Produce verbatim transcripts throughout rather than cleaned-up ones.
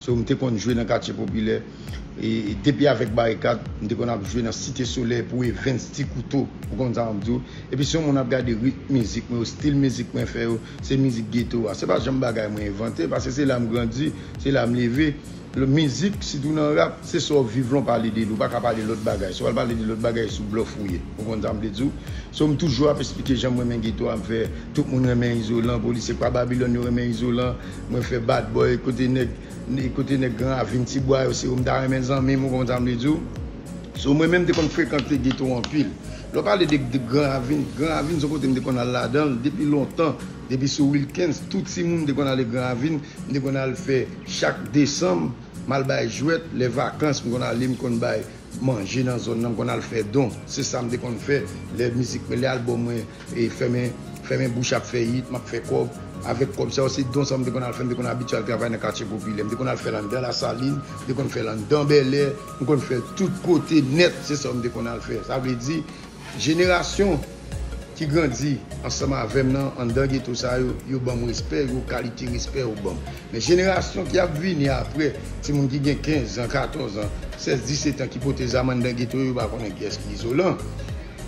So, m te konn jwe nan katye popilè. E, e depi avèk Barikad, m te konn ap jwe nan Site Solèy pou Evens, Ti Kouto. Ou konn sa m ap di w? Epi si yon moun ap gade ritm mizik mwen, stil mizik mwen fè yo, se mizik geto a. Se pa janm bagay mwen envante, paske se la m grandi, se la m leve. Mizik, sitou nan rap, se sa w viv lan w pale de li. Ou pa ka pale lòt bagay. Si w al pale de lòt bagay, sou blòf ou ye. Ou konn sa m vle di w? So, m toujou ap esplike jan m renmen geto a, m fè tout moun renmen Izolan, polisye kwa Babilòn yo renmen Izolan, mwen fè Bad Boy, kote nèg, kote nèg Gran Ravin, Tibwa yo, se yo m ta renmen zanmi m, ou konn sa m vle di w? So, mwen menm, m te konn frekante geto anpil. Lè w pale de, de Gran Ravin, Gran Ravin se yon kote m te konn al ladan l depi lontan, depi sou Wilkens, tout timoun m te konn ale Gran Ravin, m te konn al fè chak desanm, m al bay jwèt, lè vakans, m konn ale, m konn bay manje nan zòn nan, m konn al fè don. Se sa m te konn fè. Lè mizik mwen, lè albòm mwen, e fèmen, fèmen bouch ap fè hit, m ap fè kòb. Avèk kòb sa yo, se don sa m te konn al fè. M te konn abitye al travay nan katye popilè. M te konn al fè l anndan Lasalin, m te konn fè l anndan Bèlè, m konn fè l tout kote nèt. Se sa m te konn al fè. Sa vle di, jenerasyon ki grandi ansanm avè m nan, anndan geto sa yo, yo ban m respè, yo kalite respè yo ban m. Men jenerasyon ki ap vini apre, timoun ki gen kenz an, katòz an, sèz, disèt an, ki pote zam anndan geto yo, yo pa konnen kiyès ki Izolan.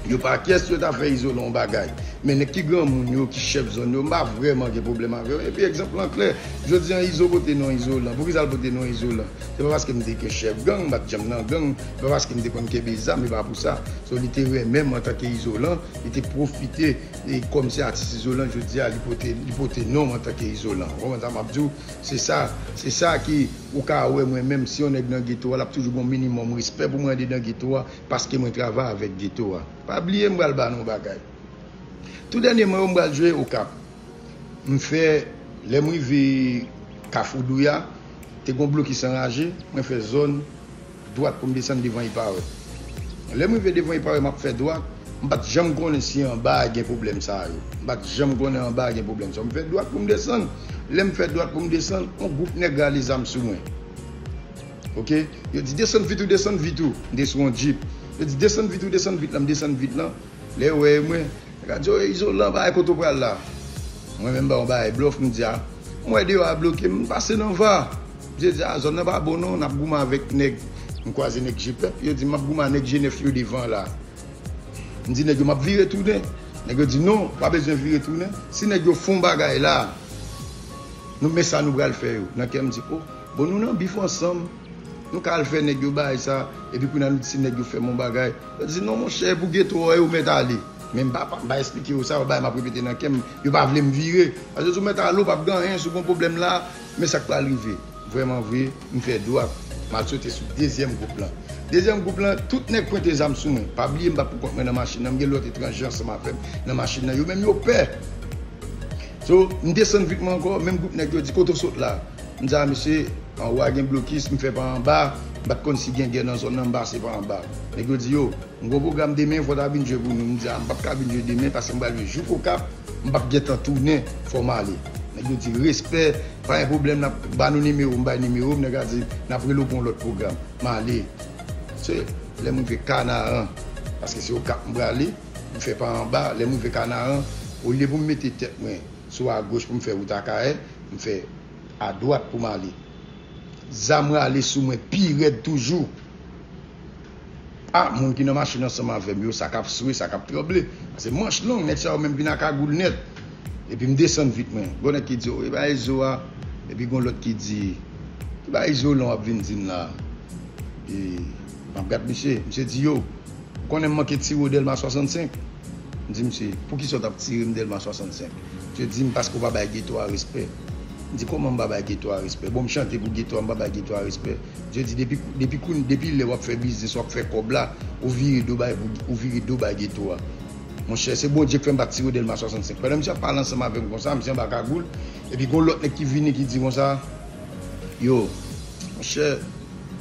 Yo pa kiyès yo ta fè Izolan yon bagay. Men nèg ki granmoun yo, ki chèf zòn yo, m pa vrèman gen pwoblèm avè yo. Epi egzanp lan klè, jodi an Izo pote non Izolan. Poukisa l pote non Izolan? Se pa paske m te gen chèf gang, m pa t janm nan gang, se pa paske m te konn kenbe zam, e pa pou sa. So, li te renmen m antanke Izolan, li te pwofite, e kòm se atis Izolan, jodi a, li pote, li pote non m antanke Izolan. Ou konprann sa m ap di w? Se sa, se sa ki, ou ka wè mwen menm, si yon nèg nan geto a, l ap toujou gen yon minimòm respè pou mwen andedan geto a, paske mwen travay avèk geto a. Pa bliye m pral ba nou yon bagay. Tou dènyèman yo, m pral jwe Okap. M fè, lè m rive Kafou Douya, te gon blokis anraje, mwen fè zòn dwat pou m desann devan Ipawè. Lè m rive devan Ipawè, m ap fè dwat, m pa t janm konnen si anba a gen pwoblèm sa yo. M pa t janm konnen anba a gen pwoblèm sa yo. M fè dwat pou m desann. Lè m fè dwat pou m desann, yon gwoup nèg rale zam sou mwen. Oke? Yo di, "Desann vit ou, desann vit ou." M te sou yon djip. Yo di, "Desann vit ou, desann vit lan." M desann vit lan. Lè yo wè e mwen, nèg la di, "O, Izolan, bagay kote w pral la?" Mwen menm ba yon bagay blòf, m di, "A, m wè deyò a bloke m, m pase nan va." Misye di, "A, zòn nan pa bon non, n ap goumen avèk nèg." M kwaze nèg G pèp, yo di, "M ap goumen ak nèg G nèf yo devan la." M di nèg yo, "M ap vire tounen." Nèg yo di, "Non, w pa bezwen vire tounen. Si nèg yo fè yon bagay la, nou men sa nou pral fè yo." Nan kè m di, "O, bon, nou nan bif ansanm. Nou ka al fè nèg yo bagay sa, epi kounye a nou di se nèg yo fè m yon bagay." Yo di, "Non, monchè, e pou geto a, yo mèt ale." Men m pa, pa, m pa esplike yo sa, yon bagay m ap repete nan kè m, yo pa vle m vire. Paske si w mèt ale, w p ap gen anyen, si w gen yon pwoblèm la, men sa k pral rive. Vrèman vre, m fè dwat, m al sote sou dezyèm gwoup lan. Dezyèm gwoup lan, tout nèg pwente zam sou mwen. Pa bliye, m pa t pou kont mwen nan machin nan, m gen lòt etranje ansanm avè m nan machin nan. Yo menm, yo pè. So, m desann vit mwen ankò, menm gwoup nèg yo di, "Kote w sot la?" M di, "A, mesye, anwo a gen blokis, m fè pa anba, m pa t konn si gen gè nan zòn nan, m pase pa anba." Nèg yo di, "Yo, m gon pwogram demen, fò w ta vin jwe pou nou." M di, "A, m p ap ka vin jwe demen, paske m pral jwe jouk Okap, m p ap gentan tounen, fò m ale." Nèg yo di, "Respè, pa gen pwoblèm, n ap ba nou nimewo." M bay nimewo m, nèg la di, "N ap rele w pou yon lòt pwogram." M ale. Se lè m rive Kanaran, paske se Okap m prale, m fè pa anba, lè m rive Kanaran, olye pou m mete tèt mwen sou agoch pou m fè wout Akayè, m fè adwat pou m ale. Zam rale sou mwen pi rèd toujou. A, moun ki nan machin ansanm avè m yo, sa k ap swe, sa k ap tranble. Paske manch long, nèg sa yo menm vin a kagoul nèt. Epi m desann vit mwen. Gon nèg ki di, "O, e bagay zo a." Epi gon lòt ki di, "Ki bagay Izolan w ap vin di m la?" E m ap gad misye. Misye di, "Yo, ou konnen m manke tire w Dèlma swasannsenk?" M di misye, "Poukisa w t ap tire m Dèlma swasannsenk?" Misye di m, "Paske w pa bay geto a respè." M di, "Kòman m pa bay geto a respè? Bon, m chante pou geto a, m pa bay geto a respè?" Misye di, "Depi, depi koun-, depi lè w ap fè biznis, w ap fè kòb la, ou vire do bay, ou vire do bay geto a." Monchè, se Bondye k fè m pa t tire w Dèlma swasannsenk. Pandan misye ap pale ansanm avè m konsa, misye anba kagoul, epi gon lòt nèg ki vini ki di konsa, "Yo, monchè,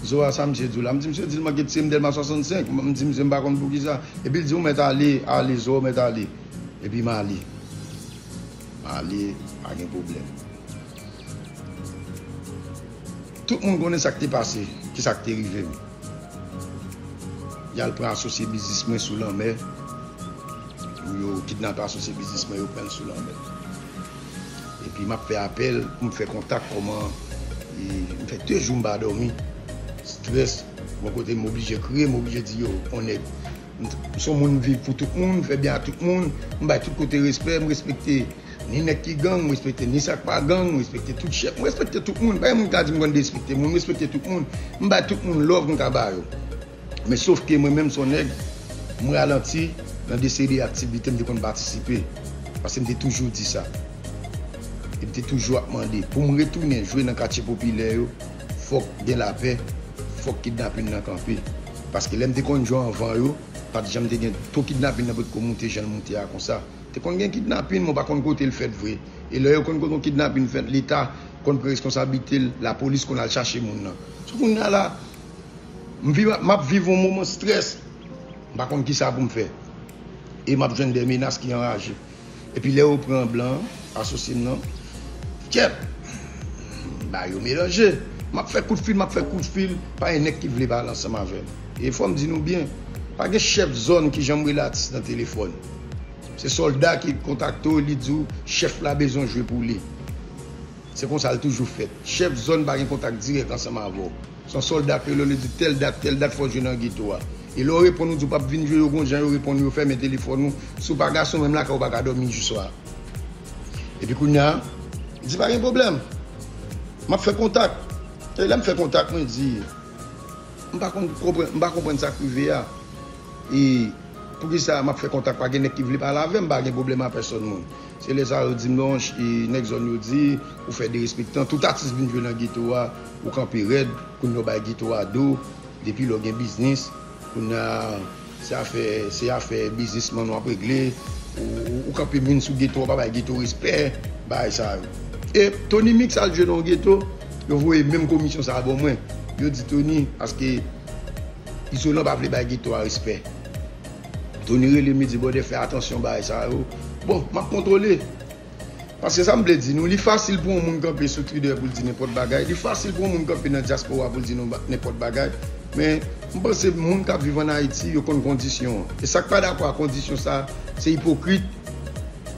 zo a sa misye di w la?" M di, "Misye di l manke tire m Dèlma swasannsenk." M di, "Misye, m pa konn poukisa." Epi l di, "Ou mèt ale, ale, zo a, ou mèt ale." Epi m ale. M ale, pa gen pwoblèm. Tout moun konnen sa k te pase, ki sa k te rive m. Y al pran asosye biznis mwen sou lanmè. Yo kidnape asosye biznis mwen, yo pran l sou lanmè. Epi m ap fè apèl pou m fè kontak kòman E m fè de jou m pa dòmi. Strès, bò kote m oblije kriye, m oblije di yo, on nèg. M s on moun m viv pou tout moun, m fè byen a tout moun, m bay tout kote respè, m respekte ni nèg ki gang, m respekte ni sa k pa gang, m respekte tout chèf, m respekte tout moun. Pa gen moun ki ka di m konn derespekte moun, m respekte tout moun. M bay tout moun love m ka ba yo. Men sof ke mwen menm s on nèg, m ralanti nan de seri de aktivite m te konn patisipe. Paske m te toujou di sa. E m te toujou ap mande. Pou m retounen jwe nan katye popilè yo, fòk gen lapè, fòk kidnapin nan kanpe. Paske lè m te konn jwe anvan yo, pa t janm te gen to kidnapin nan potko moute jan l moute a konsa. Te konn gen kidnapin, men w pa konn kote l fèt vre. E lè yo konn kote yon kidnapin fèt, Leta konn pran reskonsablite l, lapolis konn al chache moun nan. Sou kounye a la, m viv, m ap viv yon moman strès. M pa konn kisa pou m fè. E m ap jwenn de menas ki anraje. Epi lè yo pran blan an, asosye m nan, kèt! Bagay yo melanje. M ap fè kout fil, m ap fè kout fil, pa gen nèg ki vle pale ansanm avè m. E fò m di nou byen, pa gen chèf zòn ki janm rele atis nan telefòn. Se sòlda ki kontakte w, li di w chèf la bezwen jwe pou li. Se konsa l toujou fèt. Chèf zòn pa gen kontak dirèk ansanm avè w. Se yon sòlda k rele w, li di tèl dat, tèl dat fò w jwe nan geto a. E lè w reponn, ou di w p ap vin jwe, yo gon jan yo reponn, yo fèmen telefòn ou. Si w pa gason, menm lakay ou pa ka dòmi jou swa. Epi kounye a, li di pa gen pwoblèm. M ap fè kontak. E lè m fè kontak, mwen di, m pa konn konprann, m pa konprann sa k rive a. E poukisa m ap fè kontak, pa gen nèg ki vle pale avè m, m pa gen pwoblèm a pèsòn moun. Se lè sa yo di m non, e nèg zòn yo di, ou fè derespektan, tout atis vin jwe nan geto a, ou kanpe rèd, kounye a w bay geto a do, depi lè w gen biznis, kounye a se afè, se afè biznisman w ap regle, ou, ou, ou kanpe min sou geto a, w pa bay geto respè, bagay sa yo. E Tony Mix al jwe nan yon geto, yo voye menm komisyon sa a ban mwen. Yo di Tony, paske Izolan pa vle bay geto a respè. Tony rele m, li di, brother, fè atansyon bagay sa yo. Bon, m ap kontwole. Paske sa m vle di nou, li fasil pou yon moun kanpe sou Twitter pou l di nenpòt bagay. Li fasil pou yon moun kanpe nan dyaspora pou l di nou ba-, nenpòt bagay. Men, m panse moun k ap viv ann Ayiti, yo konn kondisyon an. E sa k pa dakò ak kondisyon sa, se ipokrit,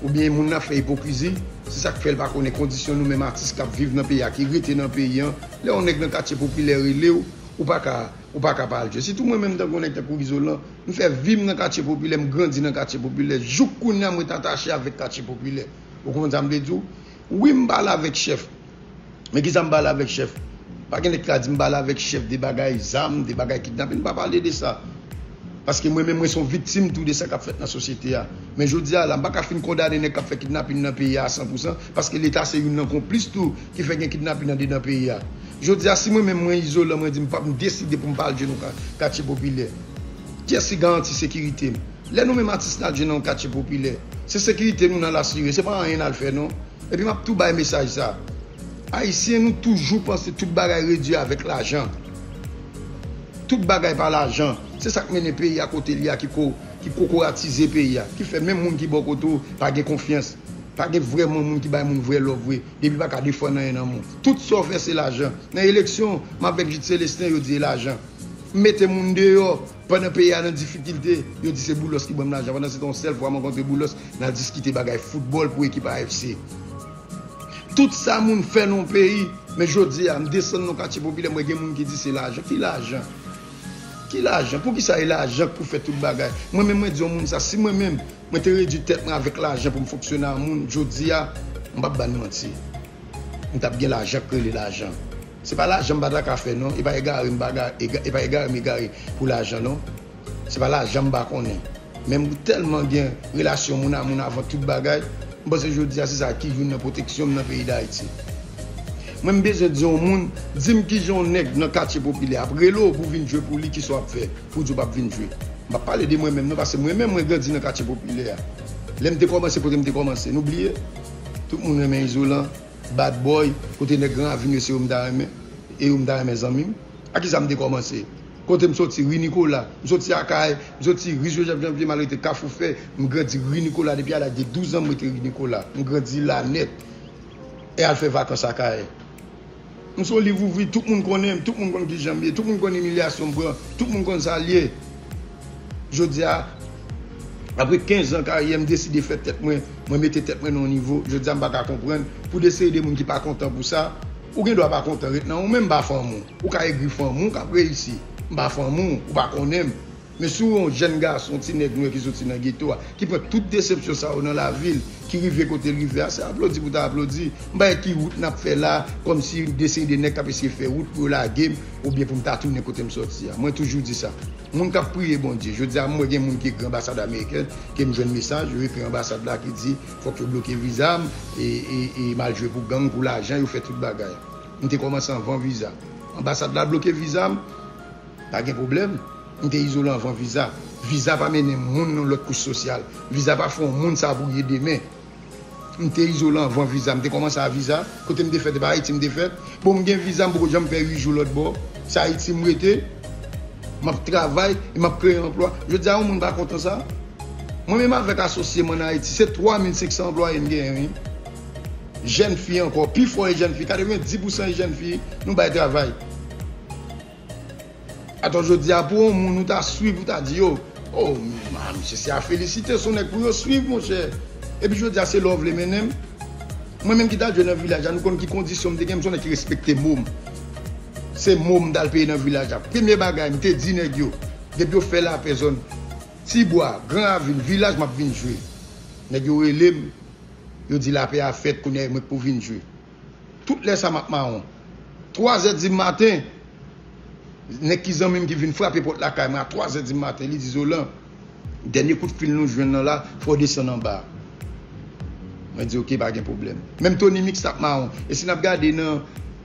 oubyen moun nan ap fè ipokrizi. Se sa k fè l pa konnen kondisyon nou menm atis k ap viv nan peyi a, ki rete nan peyi an. Lè yon nèg nan katye popilè rele w, ou pa ka, ou pa ka pa al jwe. Sitou mwen menm, tankou yon nèg tankou Izolan, m fè vi m nan katye popilè, m grandi nan katye popilè. Jouk kounye a, m ret atache avèk katye popilè. Ou konprann sa m vle di w? Wi, m pale avèk chèf. Men kisa m pale avèk chèf? Pa gen nèg ki ka di m pale avèk chèf de bagay zam, de bagay kidnapin, m pa pale de sa. Paske mwen menm, mwen se yon viktim tou de sa k ap fèt nan sosyete a. Men jodi a la, m pa ka fin kondane nèg k ap fè kidnapin nan peyi a a san pou san, paske Leta se youn nan konplis tou ki fè gen kidnapin andedan peyi a. Jodi a, si mwen menm mwen Izolan, mwen di m p ap, m deside pou m pa al jwe nan ka-, katye popilè, kiyès ki garanti sekirite m? Lè nou menm atis n al jwe nan yon katye popilè, se sekirite nou n al asire, se pa anyen n al fè non. Epi m ap tou bay mesaj sa. Ayisyen, nou toujou panse tout bagay redui avèk lajan. Tout bagay pa lajan. Se sa k mennen peyi a kote l ye a, ki ko-, ki kokoratize peyi a, ki fè menm moun ki bò kote w pa gen konfyans. Pa gen vrèman moun ki bay moun vrè love vre, depi l pa ka defann anyen nan moun. Tout sa w fè se lajan. Nan eleksyon, m avèk Jude Célestin, yo di e lajan. M mete moun deyò, pandan peyi a nan difikilte, yo di se Boulos ki ban m lajan. Pandan se tan yon sèl fwa m rankontre Boulos, n al diskite bagay foutbòl pou ekip A F C. Tout sa moun fè nan yon peyi, men jodi a, m desann nan katye popilè, m wè gen moun ki di se lajan. Ki lajan? Ki lajan? Poukisa e lajan k pou fè tout bagay? Mwen menm, mwen di yon moun sa, si mwen menm, mwen te redui tèt mwen avèk lajan pou m fonksyone a moun, jodi a, m p ap ba n manti. M t ap gen lajan k rele lajan. Se pa lajan m pa ta ka fè non, e pa egare m pa ga-, ega-, e pa egare m egare pou lajan non. Se pa lajan m pa konnen. Men m tèlman gen relasyon moun a moun avan tout bagay, m panse jodi a se sa ki youn nan pwoteksyon m nan peyi Dayiti. Mwen m bezwen di yon moun, di m kijan yon nèg nan katye popilè ap rele w pou w vin jwe pou li, kisa w ap fè? Pou w di w p ap vin jwe. M p ap pale de mwen menm non, paske mwen menm mwen grandi nan katye popilè a. Lè m te kòmanse, kote m te kòmanse, nou bliye? Tout moun renmen Izolan, Bad Boy, kote nèg Gran Ravin yo se yo m ta renmen, e yo m ta renmen zanmi m. A kisa m te kòmanse? Kote m soti? Ri Nikola. M soti Akayè, m soti ri Jozèf Janvye, m al rete Kafou Fè, m grandi ri Nikola depi a laj de douz an, m rete ri Nikola. M grandi la nèt. E al fè vakans Akayè. M se yon liv ouvri, tout moun konnen m, tout moun konn kijan m ye, tout moun konn imilyasyon m pran, tout moun konn sa l ye. Jodi a, apre kenz an karyè, m deside fè tèt mwen, mwen mete tèt mwen nan yon nivo. Jodi a, m pa ka konprann pou de seri de moun ki pa kontan pou sa, Ou gen dwa pa kontan ret nan ou menm, m pa fanm ou. Ou ka egri fanm ou k ap reyisi. M pa fanm ou, ou pa konnen m. Men si w yon jèn gason, ti nèg nwè ki soti nan geto a, ki pran tout desepsyon sa yo nan lavi l, ki rive kote l rive a, se aplodi pou ta aplodi. M pa wè ki wout n ap fè la, kòmsi de seri de nèg k ap eseye fè wout pou yo lage m, oubyen pou m ta tounen kote m sòti a. Mwen toujou di sa. Moun k ap priye Bondye. Jodi a, m wè gen moun ki ekri anbasad amerikèn, ke m jwenn mesaj, yo ekri anbasad la ki di, fòk yo bloke viza m, e, e, e m al jwe pou gang, pou lajan, yo fè tout bagay. M te kòmanse anvan viza. Anbasad la bloke viza m, pa gen pwoblèm. M te izolan anvan viza. Viza pa mennen moun nan lòt kouch sosyal. Viza pa fè yon moun sa pou ye demen. M te izolan anvan viza. M te kòmanse a viza. Kote m te fèt, e pa Ayiti m te fèt. Bon, m gen viza, m poko janm fè uit jou lòt bò. Se Ayiti m rete. M ap travay, e m ap kreye anplwa. Jodi a, yon moun pa kontan sa. Mwen menm avèk asosye m ann Ayiti, se twa mil senk san anplwaye n genyen, wi. Jèn fi ankò, pifò e jèn fi, katrevenndis pousan e jèn fi, nou bay travay. Atò jodi a, pou yon moun ou ta swiv, ou ta di, yo, oh, ma, misye se a felisite, se yon nèg pou yo swiv, monchè. Epi jodi a, se lè w vle mennen m. Mwen menm ki t al jwe nan vilaj la, nou konn ki kondisyon m te gen, m se yon nèg ki respekte mo m. Se mo m t al peye nan vilaj la. Premye bagay, m te di nèg yo, depi yo fè lapè zòn Tibwa, Gran Ravin, vilaj, m ap vin jwe. Nèg yo rele m, yo di lapè a fèt, kounye a e mwen k pou vin jwe. Tout lè sa m ap mawon. Twazè di maten, nèg ki zanmi m ki vin frape pòt lakay mwen a twazè di maten, li di, Zolan, dènye kout fil nou jwenn nan la, fò w desann anba a. Mwen di, oke, pa gen pwoblèm. Menm Tony Mix t ap mawon. E si n ap gade nan,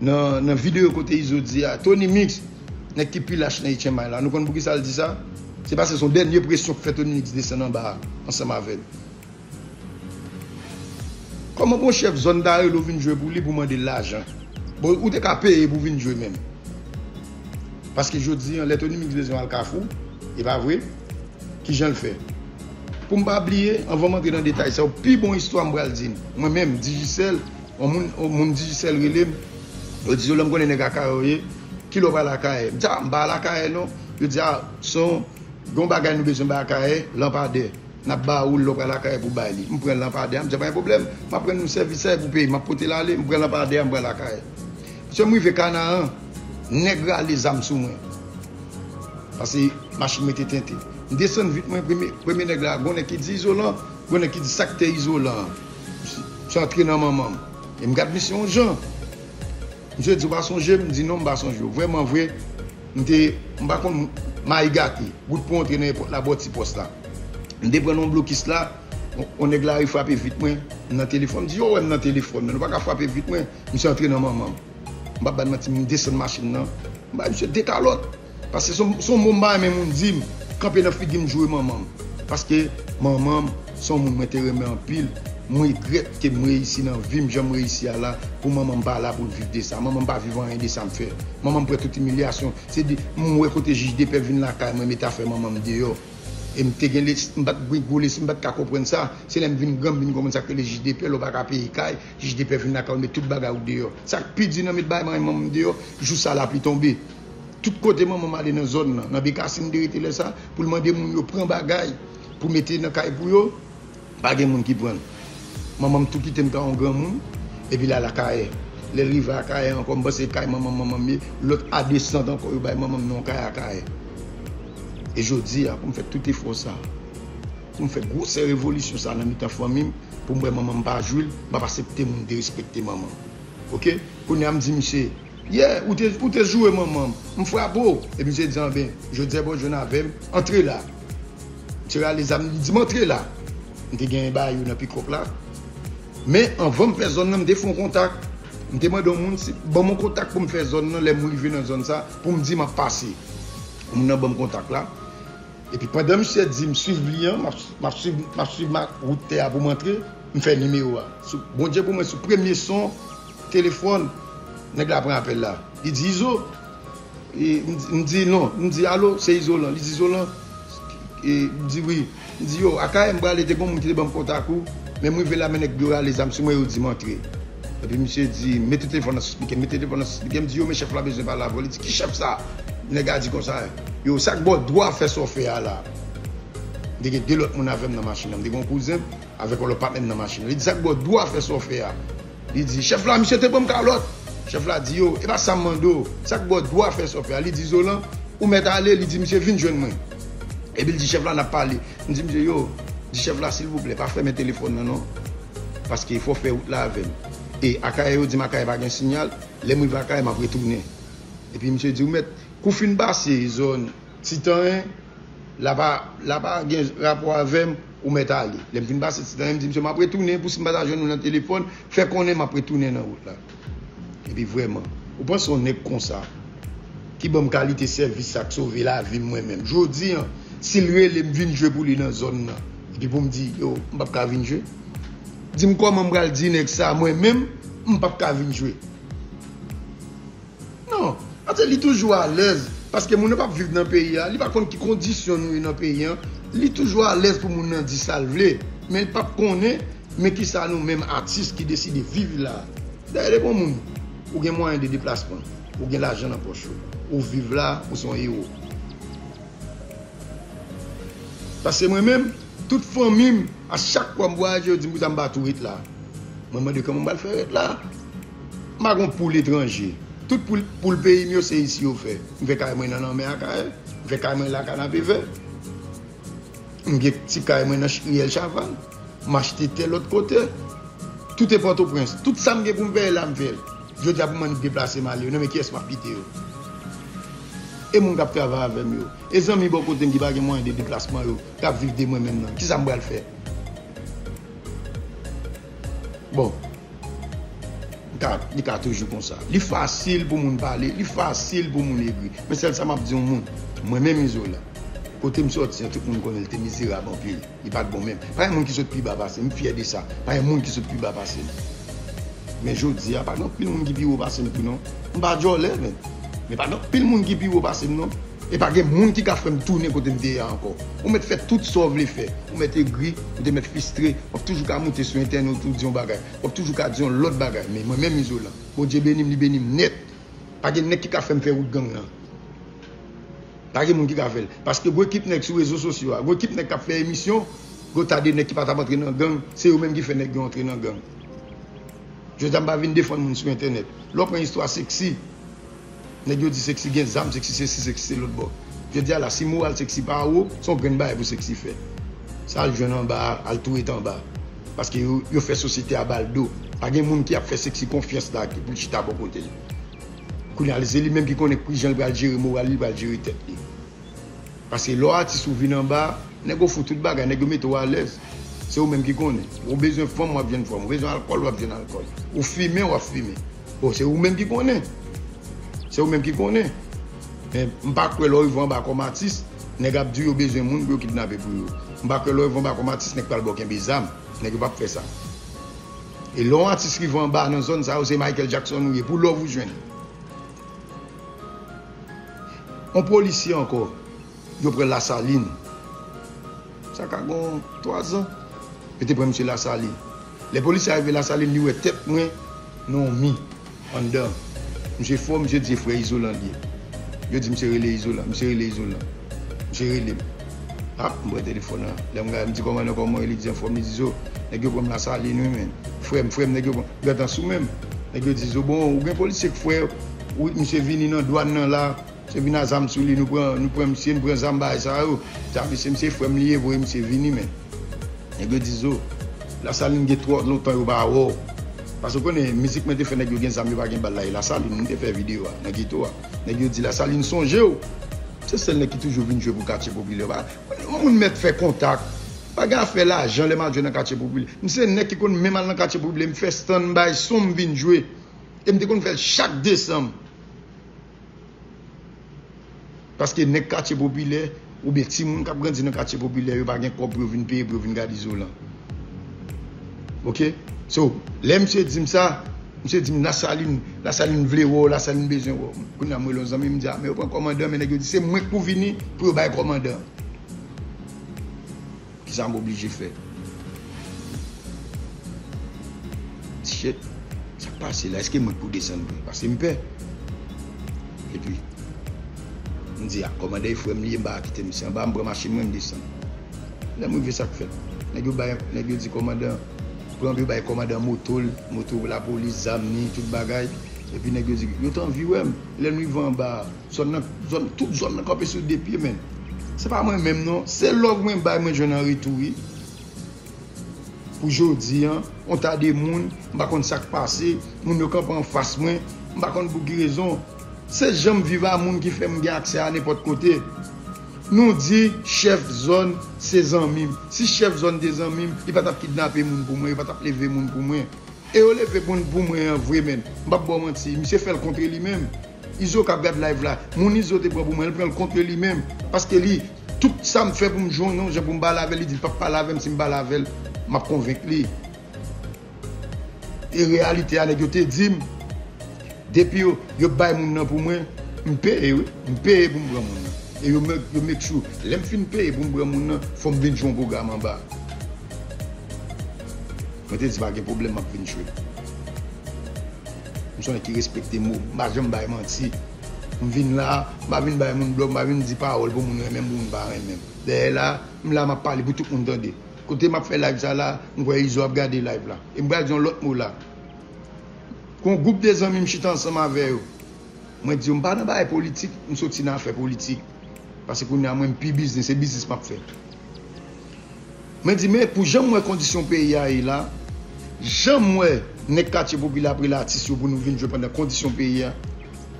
nan, nan videyo kote Izo di a, Tony Mix, nèg ki pi lach nan H M I la, nou konn poukisa l di sa? Se paske se yon dènye presyon k fè Tony Mix desann anba a, ansanm avè l. Kòman pou yon chèf zòn ta rele w vin jwe pou li pou mande l lajan? Bon, ou te ka peye pou vin jwe menm. Paske jodi a, lè Tony Mix bezwen al Kafou, e pa vre? Kijan l fè? Pou m pa bliye, anvan m antre nan detay sa yo, pi bon istwa m pral di n. Mwen menm, Digicel, yon moun, yon moun Digicel rele m, yo di, Zolan, m konnen nèg Akayè w ye, kilè w pral Akayè? M di, a, m pa al Akayè non. Yo di, a, se yon, gen yon bagay nou bezwen bay Akayè, lanpadè. N ap ba ou l lè w pral Akayè pou bay li. M pran lanpadè a, m di, pa gen pwoblèm. M ap rann nou sèvis sa e pou peyi m, m ap pote l ale, m pran lanpadè a, m pral Akayè. Misye, m rive Kanaran, nèg rale zam sou mwen. Paske machin mwen te tente. M desann vit mwen, premye, premye nèg la, gon nèg ki di, Izolan, gon nèg ki di, sa k te Izolan an? Misye antre nan manman m. E m gad misye yon jan. Misye di, ou pa sonje m? M di, non, m pa sonje w. Vrèman vre, m te, m pa konn mayi gate. Wout pou antre nan epòt la, bò ti pòs la. M te pran nan yon blokis la, yon, yon nèg lari frape vit mwen, m nan telefòn. M di, yo wè m nan telefòn, men nou pa ka frape vit mwen. Misye antre nan manman m. M p ap ba n manti, m desann machin nan. M bay misye de kalòt. Paske se yon, se yon mo m pa renmen moun di m. Kanpe nan figi m joure manman m. Paske manman m, se yon moun mwen te renmen anpil. M regrèt ke m reyisi nan vi m, jan m reyisi a la. Pou manman m pa la pou l viv de sa. Manman m pa viv anyen de sa m fè. Manman m pran tout imilyasyon. Se di, m wè kote jij de pè vin lakay mwen, met afè manman m deyò. E m te gen les-, m pa t gen gwo lespri, m pa t ka konprann sa. Se lè m vin gran, m vin konprann sa k rele jij de pè, lè w pa ka peye kay, jij de pè vin lakay ou, met tout bagay ou deyò. Sa k pi di nan met bagay manman m deyò, jou sa lapli tonbe. Tout kote manman m ale nan zòn nan, nan Bekasin m te rete lè sa, pou l mande moun yo pran bagay, pou mete nan kay pou yo, pa gen moun ki pran l. Manman m tou kite m ka yon granmoun, epi l al Akayè. Lè l rive Akayè ankò, m panse kay manman m, manman m ye, lòt a desant ankò, yo bay manman m nan yon kay Akayè. E jodi a, pou m fè tout efò sa, pou m fè gwosè revolisyon sa nan mitan fanmi m, pou m wè manman m pa jwi l, m ap aksepte moun derespekte manman m. Oke? Kounye a m di misye, yeah, ou te, ou te joure manman m, m frape w. Epi misye di, anben, jodi a bon jwenn avè m, antre la. Misye rale zam, li di m antre la. M te genyen bagay yo nan pikòp la. Men anvan m fè zòn nan, m te fè yon kontak. M te mande yon moun si, ban m yon kontak pou m fè zòn nan, lè m rive nan zòn sa, pou m di m ap pase. Moun nan ban m kontak la. Epi pandan misye di m swiv li an, m ap, m ap swiv, m ap swiv ma-, wout tè a pou m antre, m fè nimewo a. Sou, Bondye pou mwen, sou premye son telefòn, nèg la pran apèl la. Li di, Izo? E, m di, m di, non. M di, alo, se Izolan. Li di, Izolan? E, m di, wi. M di, yo, Akayè m prale, te gen yon moun ki te ban m kontak ou, men m rive la, men nèg yo rale zam sou mwen, yo di m antre. Epi misye di, mete telefòn nan sou spikè, mete telefòn nan sou spikè. M di, yo, men chèf la bezwen pale avè w. Li di, ki chèf sa? Nèg la di konsa, yo, sa k ba w dwa fè sa w fè a la? M te gen de lòt moun avè m nan machin nan. M te gen yon kouzen m avèk yon lòt patnè m nan machin nan. Li di, sa k ba w dwa fè sa w fè a? Li di, chèf la, misye te ban m kalòt. Chèf la di, yo, e pa sa m mande w. Sa k ba w dwa fè sa w fè a? Li di, Zolan, ou mèt ale. Li di, misye, vin jwenn mwen. Epi l di chèf la, n ap pale. M di misye, yo, di chèf la, silvouplè, pa fèmen telefòn nan non. Paske fò w fè wout la avè m. E Akayè, yo di m Akayè pa gen siyal. Lè m rive Akayè, m ap retounen. Epi misye di, ou mèt, kou w fin pase zòn Titanyen, la pa, la pa gen rapò avè m, ou mèt ale. Lè m fin pase Titanyen, m di misye, m ap retounen, pou si m pa ta jwenn ou nan telefòn, fè konnen m ap retounen nan wout la. Epi vrèman, ou panse yon nèg konsa, ki ban m kalite sèvis sa k sove lavi m mwen menm. Jodi a, si l rele m vin jwe pou li nan zòn nan, epi pou m di, yo, m p ap ka vin jwe. Di m kòman m pral di nèg sa, mwen menm, m p ap ka vin jwe. Non, paske li toujou alèz, paske moun nan p ap viv nan peyi a, li pa konn ki kondisyon nou ye nan peyi a, li toujou alèz pou moun nan di sa l vle, men l p ap konnen, men kisa nou menm atis ki deside viv la. Dayè depi yon moun, ou gen mwayen de deplasman, ou gen lajan nan pòch ou, ou viv la, ou se yon ewo. Paske mwen menm, tout fanmi m, a chak fwa m vwayaje, yo di m, "Pou sa m pa tou ret la." Mwen mande kòman m pral fè ret la. M pa gon poul etranje. Tout poul, poul peyi m yo, se isi yo fè. M fè kay mwen nan lanmè Akayè. M fè kay mwen la Kanapevè. M gen ti kay mwen nan ch-, riyèl Chaval. M achte tè lòt kote. Tout e Pòtoprens. Tout sa m gen pou m fè la, m fè l. Jodi a pou m annik deplase m ale yo, nan men kiyès m ap kite yo? E moun k ap travay avè m yo? E zanmi bò kote m ki pa gen mwayen de deplasman yo, k ap viv de mwen menm nan? Kisa m pral fè? Bon, li ka, li ka toujou konsa. Li fasil pou moun pale, li fasil pou moun egri. Men sèl sa m ap di yon moun, mwen menm Izolan, kote m sòti an, tout moun konnen l te mizerab anpil. Li pa t bon menm. Pa gen moun ki sot pi ba pase m, m fyè de sa. Pa gen moun ki sot pi ba pase m. Men jodi a, pa gen anpil moun ki pi wo pase m tou non. M pa djòlè, men. Men pa gen anpil moun ki pi wo pase m non. E pa gen moun ki ka fè m tounen kote m te ye a ankò. Ou mèt fè tout sa w vle fè. Ou mèt egri, ou te mèt fistre, w ap toujou ka moute sou entènèt ou di yon bagay. W ap toujou ka di yon lòt bagay. Men mwen menm Izolan, Bondye beni m, li beni m nèt. Pa gen nèg ki ka fè m fè wout gang nan. Pa gen moun ki ka fè l. Paske gwo ekip nèg sou rezo sosyo a, gwo ekip nèg k ap fè emisyon, gwo ta de nèg ki pa t ap antre nan gang, se yo menm ki fè nèg yo antre nan gang. Jodi a m pa vin defann moun sou entènèt. Lè w pran istwa Sexy, nèg yo di Sexy gen zam, Sexy sesi, Sexy se lòt bò. Jodi a la, si moral Sexy pa wo, se yon grenn bagay pou Sexy fè. Sa al jwenn anba a, al tou ret anba. Paske yo, yo fè sosyete a ba l do. Pa gen moun ki ap fè Sexy konfyans la pou l chita bò kote l. Kounye a, se li menm ki konnen kijan l pral jere moral li, li pral jere tèt li. Paske lè w atis ou vin anba, nèg yo fout tout bagay, nèg yo mete w alèz. Se ou menm ki konnen. Ou bezwen fanm, w ap jwenn fanm. Ou bezwen alkòl, w ap jwenn alkòl. Ou fimen, w ap fimen. Bon, se ou menm ki konnen. Se ou menm ki konnen. Men m pa kwè lè w rive anba kòm atis, nèg ap di w yo bezwen moun pou yo kidnape pou yo. M pa kwè lè w rive anba kòm atis, nèg pral ba w kenbe zam. Nèg yo p ap fè sa. E lè yon atis rive anba nan zòn sa yo, se Michael Jackson ou ye. Pou love ou jwenn. Yon polisye ankò, yo pran Lasalin. Sa ka gon twazan. Yo te pran misye Lasalin. Lè polisye a rive Lasalin, li wè tèt mwen nan yon mi anndan. Misye fò, misye di se frè Izolan li ye. Yo di misye rele Izolan, misye rele Izolan. Misye rele m. Ah, m pran telefòn nan. Lè m gade, m di kòmandan kòman w ye, li di anfòm, li di zo, nèg yo pran m Lasalin wi men. Frè m, frè m, nèg yo pran. Gentan sou men m. Nèg yo di zo, bon, ou gen polisye k frè w, misye vini nan dwàn nan la, misye vin a zam sou li, nou pran, nou pran misye, nou pran zam bagay sa yo. Di a mesye, misye frè m li ye, voye misye vini men. Nèg yo di zo, Lasalin gen twò lontan yo pa wè w. Paske w konnen, mizik mwen te fè nèg yo gen zam, yo pa gen bal la, e Lasalin, m te fè videyo a, nan geto a. Nèg yo di Lasalin sonje w. Se sèl nèg ki toujou vin jwe pou katye popilè. Pa, yon moun mèt fè kontak. Pa gen afè lajan lè m al jwe nan katye popilè. M se nèg ki konn menm al nan katye popilè, m fè stand, m bay son, m vin jwe. E m te konn fè l chak desanm. Paske nèg katye popilè, oubyen timoun k ap grandi nan katye popilè, yo pa gen kòb pou yo vin peye, pou yo vin gade Izolan. Oke? So, lè misye di m sa, misye di m Lasalin, Lasalin vle wè w, Lasalin bezwen wè w. Kounye a m rele yon zanmi m, m di, a, men yo pran kòmandan, men nèg yo di se mwen k pou vini pou yo bay kòmandan. Kisa m oblije fè? Shit, sa k pase la? Èske mwen k pou desann vre? Paske m pè. Epi, m di, a, kòmandan e frè m li ye, m pa kite misye anba, m pran machin mwen, m desann. Lè m rive, sa k fèt? Nèg yo bay, nèg yo di kòmandan, pran, yo bay kòmandan moto l, moto lapolis, zam ni, tout bagay. Epi nèg yo di, yo t anvi wè m. Lè m rive anba a, zòn nan, zòn, tout zòn nan kanpe sou de pye, menn. Se pa mwen menm, non. Se love mwen bay, mwen jwenn an retou, wi. Pou jodi a, yon ta de moun, m pa konn sa k pase, moun yo kanpe anfas mwen, m pa konn pou ki rezon. Se jan m viv a moun ki fè m gen aksè a nenpòt kote. Nou di chèf zòn se zanmi m. Si chèf zòn te zanmi m, li pa t ap kidnape moun pou mwen, li pa t ap leve moun pou mwen. E yo leve moun pou mwen an vre, menn. M p ap ba w manti, misye fè l kontre li menm. Izo k ap gad live la, moun Izo te pran pou mwen, li pran l kontre li menm. Paske li, tout sa m fè pou m jwenn yon jan pou m pale avè l, li di l p ap pale avè m, si m pale avè l, m ap konvenk li. E reyalite a, nèg yo te di m, depi yo, yo bay moun nan pou mwen, m peye, wi. M peye pou m pran moun nan. E yo, make- yo make sure, lè m fin peye pou m pran moun nan, fò m vin jwe yon pwogram anba. Mwen te di pa gen pwoblèm, m ap vin jwe. M se yon nèg ki respekte mo, m pa janm bay manti. M vin la, m pa vin bay moun blòf, m pa vin di pawòl pou moun renmen m, pou moun pa renmen m. Dèyè la, m la, m ap pale pou tout moun tande. Kote m ap fè live sa la, m kwè Izo ap gade live la. E m pral di yon lòt mo la. Gon gwoup de zanmi m chita ansanm avè yo. Mwen di yo, m pa nan bagay politik, m soti nan afè politik. Paske kounye a mwen, m pi biznis, se biznis m ap fè. Mwen di, men pou jan m wè kondisyon peyi a ye la, jan m wè nèg katye popilè ap rele atis yo pou nou vin jwe pandan kondisyon peyi a,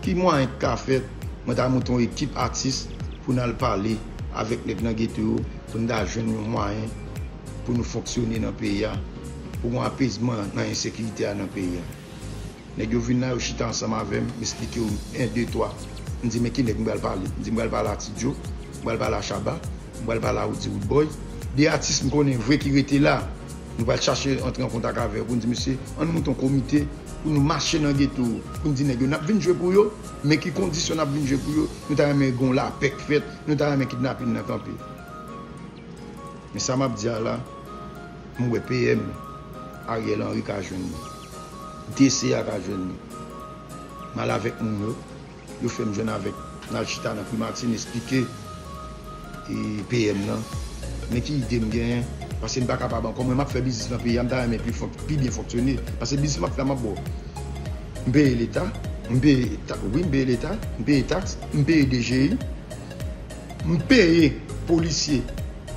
ki mwayen k ka fèt, mwen ta monte yon ekip atis pou n al pale avèk nèg nan geto yo, pou n ta jwenn yon mwayen pou nou fonksyone nan peyi a, pou gon apezman nan ensekirite a nan peyi a. Nèg yo vin la, yo chita ansanm avè m, m esplike yo en, de, twa. M di, men ki nèg m pral pale? M di, m pral pale a Ti Djo, m pral pale a Shabba, m pral pale a Roody Roodboy. De atis m konnen vre ki rete la. Nou pral chache antre an kontak avè yo pou n di, mesye, ann monte yon komite pou nou mache nan geto, pou n di nèg yo, n ap vin jwe pou yo, men ki kondisyon n ap vin jwe pou yo, nou ta renmen gen yon lapè k fèt, nou ta renmen kidnapin nan kanpe. Men sa m ap di a la, m wè P M Ariel Henry ka jwenn li. D C a ka jwenn li. M al avèk moun yo, yo fè m jwenn avèk, n al chita nan Primati, n esplike, e, P M nan. Men ki ide m genyen, paske m pa kapab ankò, mwen m ap fè biznis nan peyi a, m ta renmen pi fon-, pi byen fonksyone. Paske biznis m ap fè a, m ap bo. M peye leta, m peye ta-, wi, m peye leta, m peye taks, m peye D G I. M peye polisye.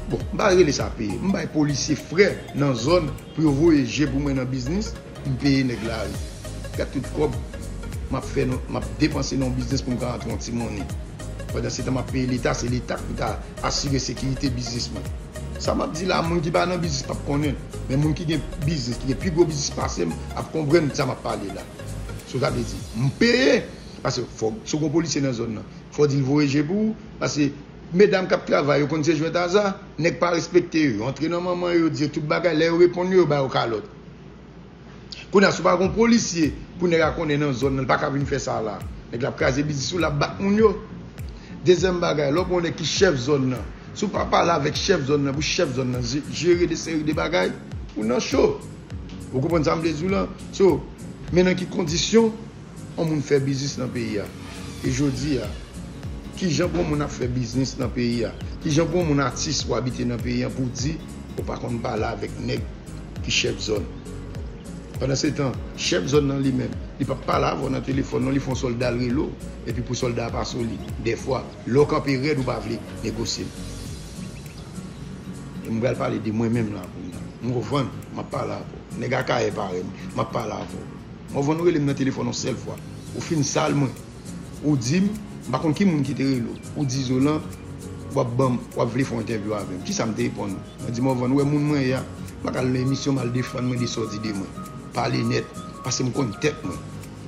Bon, m pa rele sa peye. M bay polisye frè nan zòn pou yo voye je pou mwen nan biznis. M peye nèg lari. Gad tout kòb m ap fè, nan- m ap depanse nan yon biznis pou m ka antre yon ti monnen. Pandan se tan, m ap peye leta, se leta ki ta asire sekirite biznis mwen. Sa m ap di la, moun ki pa nan biznis p ap konnen l. Men moun ki gen biznis, ki gen pi gwo biznis pase m, ap konprann sa m ap pale la. So, sa vle di, m peye, paske fòk, si w gen yon polisye nan zòn nan, fò w di l voye je pou ou, paske medam k ap travay, yo konn se jwèt aza, nèg pa respekte yo, yo antre nan manman yo, yo di yo tout bagay, lè yo reponn yo, yo ba yo kalòt. Kounye a, si w pa gen yon polisye pou nèg la konnen nan zòn nan, li pa ka vin fè sa la. Nèg la ap kraze biznis ou, l ap bat moun yo. Dezyèm bagay, lè w gen yon nèg ki chèf zòn nan, si w pa pale avèk chèf zòn nan, pou chèf zòn nan je- jere de seri de bagay, ou nan cho. Ou konprann sa m vle di w lan? So, men nan ki kondisyon yon moun fè biznis nan peyi a? E jodi a, kijan pou yon moun ap fè biznis nan peyi a? Kijan pou yon moun atis ou abite nan peyi a pou w di ou pa konn pale avèk nèg ki chèf zòn? Pandan se tan, chèf zòn nan li menm, li p ap pale avè w nan telefòn non, li fè yon sòlda l rele w, epi pou sòlda a pase w li. Dèfwa, lè w kanpe rèd, ou pa vle negosye l. E m pral pale de mwen menm la kounye a. M konprann, m ap pale avè w. Nèg Akayè parèy m, m ap pale avè w. Morvan, ou rele m nan telefòn yon sèl fwa. Ou fin sal mwen. Ou di m, m pa konn ki moun ki te rele w. Ou di Zolan, w ap ban m, w ap vle fè yon entèvyou avè m. Kisa m te reponn ou? Mwen di Morvan, ou wè moun mwen ye a, m pa ka al nan emisyon m al defann mwen de sa w di de mwen. Pale nèt, paske m konn tèt mwen.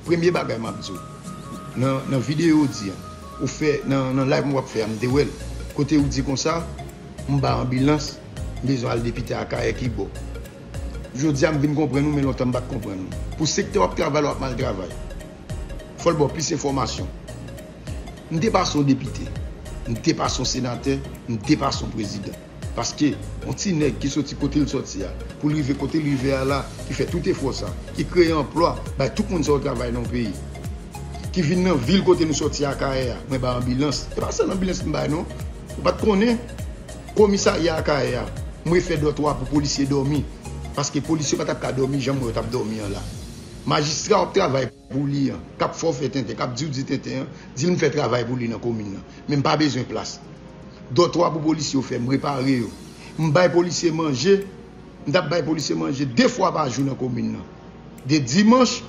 Premye bagay m ap di w, nan, nan videyo w di a, ou fè, nan, nan live mwen w ap fè a, m te wè l. Kote ou di konsa, m ba anbilans, m bezwen al depite Akayè ki bò. Jodi a m vin konprann ou, men lontan m pa t konprann ou. Pou sektè w ap travay la, w ap mal travay. Fò l ba w plis enfòmasyon. M te pase yon depite, m te pase yon senatè, m te pase yon prezidan. Paske yon ti nèg ki soti kote l soti a, pou l rive kote l rive a la, ki fè tout efò sa, ki kreye anplwa bay tout moun sa yo travay nan yon peyi, ki vin nan vil kote nou soti a, Akayè a, mwen bay anbilans. E pa sèl anbilans m bay non. Ou pa t konnen. Komisarya Akayè a, mwen fè dòtwa pou polisye dòmi. Paske polisye pa t ap ka dòmi jan m wè yo t ap dòmi an la. Majistra w ap travay pou li an, k ap fè w fè tenten, k ap di w di tenten an, di l m fè travay pou li nan komin nan. Men m pa bezwen plas. Dòtwa pou polisye yo fè, m repare yo. M bay polisye manje, m t ap bay polisye manje de fwa pa jou nan komin nan. De dimanch,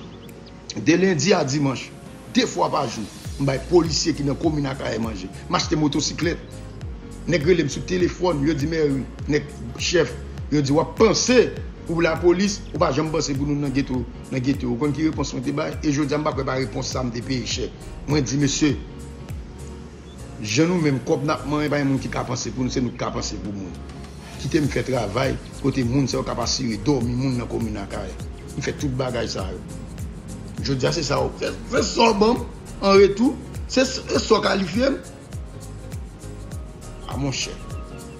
de lendi a dimanch, de fwa pa jou. M bay polisye ki nan komin Akayè manje. M achte motosiklèt. Nèg rele m sou telefòn, yo di mèri, nèg chèf, yo di w ap panse pou lapolis, ou pa janm panse pou nou nan geto, nan geto. Ou konn ki repons mwen te bay? E jodi a m pa kwè pa repons sa m te peye chè. Mwen di, mesye, jan nou menm, kòb n ap manyen, pa gen moun ki ka panse pou nou, se nou ki ka panse pou moun. Kite m fè travay kote moun sa yo ka pa asire dòmi moun nan komin Akayè. M fè tout bagay sa yo. Jodi a se sa yo. Se, se sa w ban m an retou. Se, se sa w kalifye m. A monchè.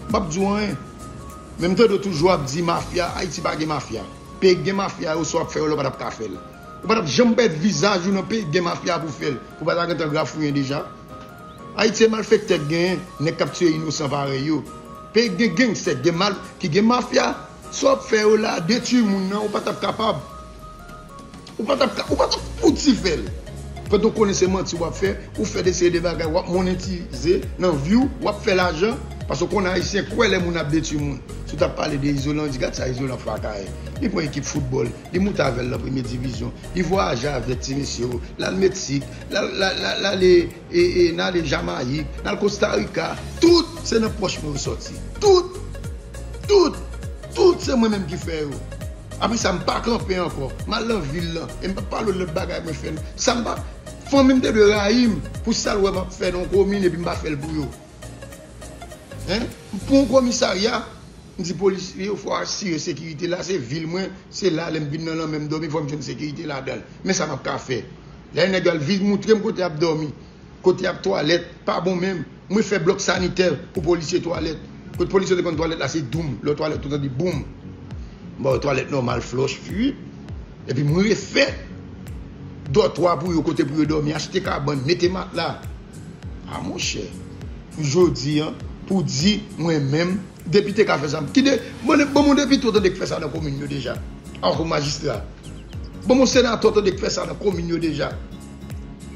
M p ap di w anyen. Men m tande w toujou ap di mafya, Ayiti pa gen mafya. Peyi k gen mafya yo, sa w ap fè yo la, w pa t ap ka fè l. Ou pa t ap janm pèd vizaj ou nan peyi k gen mafya pou fè l. Ou pa ta gentan grafouyen deja. Ayiti se malfektè k genyen, nèg k ap tiye inosan parèy yo. Peyi k gen gangstè, k gen mal, ki gen mafya, sa w ap fè yo la, detwi moun nan, ou pa t ap kapab. Ou pa t ap ka, ou pa t ap fouti fè l. Pandan w konnen se manti w ap fè, ou fè de seri de bagay, w ap monetize nan vi w, w ap fè lajan, paske w konnen Ayisyen kwè lè moun ap detwi moun. Si w t ap pale de Izolan, w di, gad sa Izolan fè a Akayè. Li pran ekip foutbòl, li moute avè l nan premye divizyon, li vwayaje avèk ti mesye yo, l al Meksik, l al, l al, l al, l ale, e, e, n ale Jamayik, n al Kosta Rika, tout se nan pòch mwen yo sòti. Tout, tout, tout se mwen menm ki fè yo. Apre sa, m pa kanpe ankò. M al nan vil lan. E m p ap pale w lòt bagay mwen fè. Sa m pa. Fanmi m te dwe rayi m pou sa l wè m ap fè nan yon komin epi m pa fè l pou yo. Hein? M pran yon komisarya, m di polisye yo fò asire sekirite la, se vil mwen, se la, lè m vin nan lanmè m dòmi, fò m jwenn sekirite ladan l. Men sa m ap ka fè. Lè nèg yo al vin moutre m kote y ap dòmi. Kote y ap twalèt, pa bon menm. Mwen fè blòk sanitè pou polisye twalèt. Kote polisye te konn twalèt la, se doum. Lè w twalèt, ou tande boum. M ba yo twalèt nòmal, flòch, pi. Epi mwen refè dòtwa pou yo, kote pou yo dòmi, achte kabann, mete matla. A monchè, pou jodi a, pou di mwen menm, depite ka fè sa. Ki de, ban, ban m yon depite w tande k fè sa nan komin yo deja. Ankò majistra. Ban m yon senatè w tande k fè sa nan komin yo deja.